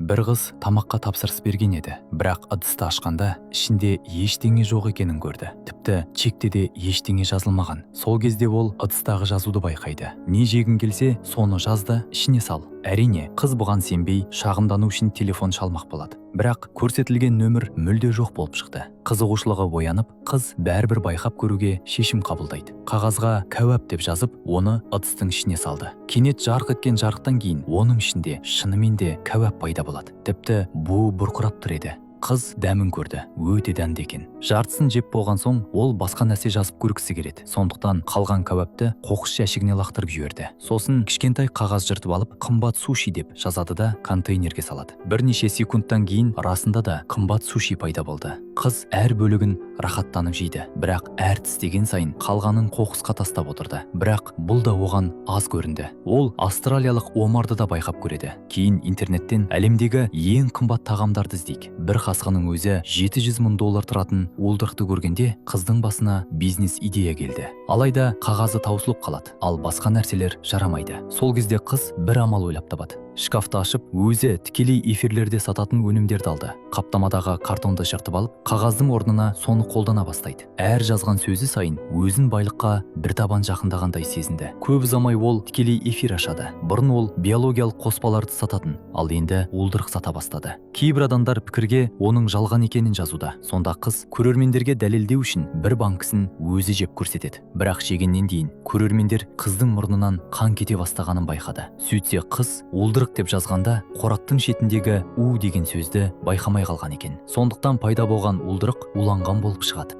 Бір қыз тамаққа тапсырыс берген еді, бірақ ыдысты ашқанда ішінде ештеңе жоқ екенін көрді. Тіпті чекте де ештеңе жазылмаған. Сол кезде ол ыдыстағы жазуды байқайды: «Не жегің келсе, соны жаз да, ішіне сал». Әрине, қыз бұған сенбей, шағымдану үшін телефон шалмақ болады, бірақ көрсетілген нөмір мүлде жоқ болып шықты. Қызығушылығы оянып, қыз бәрібір байқап көруге шешім қабылдайды. Қағазға «кәуап» деп жазып, оны ыдыстың ішіне салды. Кенет жарқ еткен жарықтан кейін оның ішінде шынымен де кәуап пайда болады. Тіпті буы бұрқырап тұр еді. Қыз дәмін көрді, өте дәмді екен. Жартысын жеп болған соң, ол басқа нәрсе жазып көргісі келеді. Сондықтан қалған кәуапты қоқыс жәшігіне лақтырып жіберді. Сосын кішкентай қағаз жыртып алып, «қымбат суши» деп жазады да, контейнерге салады. Бірнеше секундтан кейін расында да қымбат суши пайда болды. Қыз әр бөлігін рахаттанып жейді, бірақ әр тістеген сайын қалғанын қоқысқа тастап отырды. Бірақ бұл да оған аз көрінді. Ол австралиялық омарды да байқап көреді. Кейін интернеттен әлемдегі ең қымбат тағамдарды іздейік. Бір қасығының өзі 700 мың доллар тұратын уылдырықты көргенде, қыздың басына бизнес идея келді. Алайда қағазы таусылып қалады, ал басқа нәрселер жарамайды. Сол кезде қыз бір амал ойлап табады. Шкафты ашып, өзі тікелей эфирлерде сататын өнімдерді алды. Қаптамадағы картонды жыртып алып, қағаздың орнына соны қолдана бастайды. Әр жазған сөзі сайын өзін байлыққа бір табан жақындағандай сезінді. Көп ұзамай ол тікелей эфир ашады. Бұрын ол биологиялық қоспаларды сататын, ал енді уылдырық сата бастады. Кейбір адамдар пікірге оның жалған екенін жазуда. Сонда қыз көрермендерге дәлелдеу үшін бір банкісін өзі жеп көрсетеді. Бірақ жегеннен кейін көрермендер қыздың мұрнынан қан кете бастағанын байқады. Сөйтсе, қыз «уылдырық» деп жазғанда қораптың шетіндегі «у» деген сөзді байқамай қалған екен. Сондықтан пайда болған уылдырық уланған болып шығады.